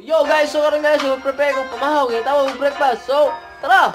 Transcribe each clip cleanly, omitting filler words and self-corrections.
Yo guys, so karon guys, so prepare ko pamahaw, ginatawag og breakfast. So, tara!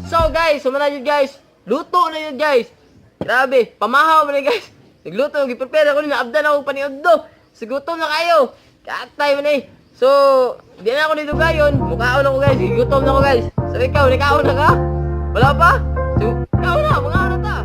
So guys, sumana yun guys. Luto na yun guys. Grabe, pamahaw man guys. Nagluto, giprepare ako ni naabdan ako paniudto. Sigutom na kayo. Katay man eh. So, di na ako dito gayon. Mukhaon ako guys, gigutom na ako guys. So ikaw, nikaon na ka? Wala pa? So, ikaw na, mga na ta.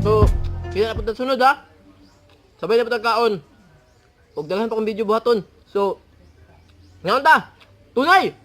So, kita na punta sunod ha. Sabay na punta kaon. Huwag dalahan pa kong video buhaton. So, ngayon ta. Tunay!